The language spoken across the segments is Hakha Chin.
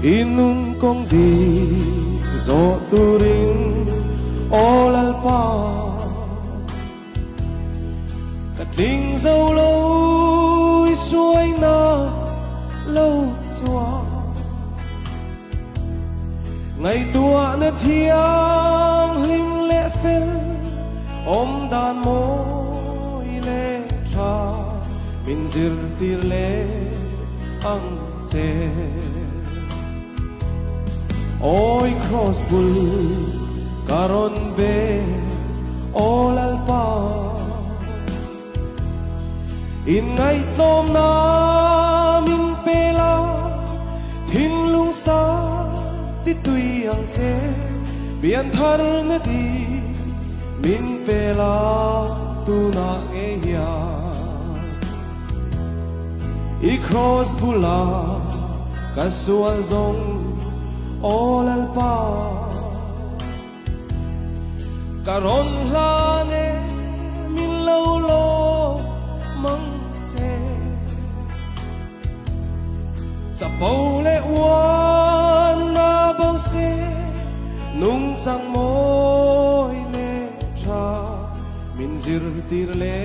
Inun kong dik zawh turin aw Lalpa ka tling zo lo i suainak lo chuah ngaihtuah na thianghlim le fel om dan mawi le tha min zirtir le ang che. Oi cross bul karon be o Lalpa in ngaihtlawm na min pe la thinlung sa ti tui ang che pian thar na di min pe la tu na nge hian i cross bula ka sual zong o Lalpa ka ron hlan e min lo lo mang che chapo le uan na bo se nung chang moi le tha min zir tir le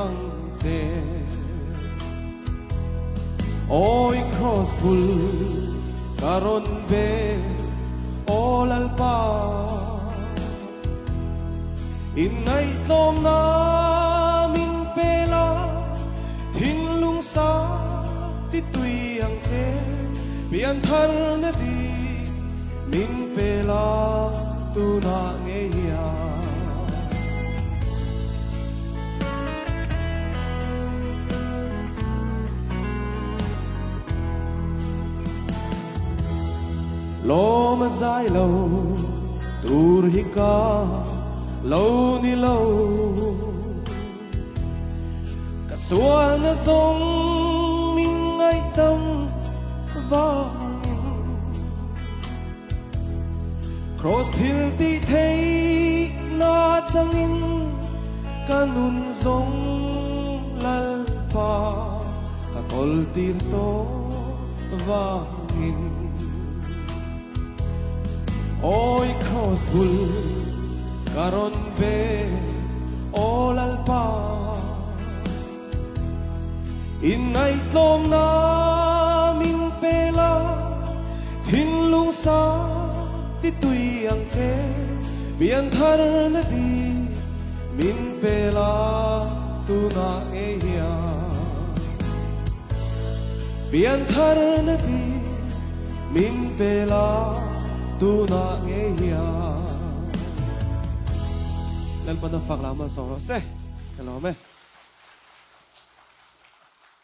ang che. Oi cross bul karon be o Lalpa in ngaihtlawm na min pe la thinlung sa ti tui ang che pian thar na di min pe la tu na nge hian lo ma zai lo tur hi ka lo ni lo ka sual na zong min ngai tâm vangin cross thil ti thei na changin ka nun zong Lalpa ka kol tir to vangin oi cross bul karon be o Lalpa in ngaihtlawm na min pe la thinlung sa ti tui ang che pian thar na di min pe la tu na nge hian pian thar na di min pe la tu na nge hian Lalpa na fak la ma song ro se ka lo me.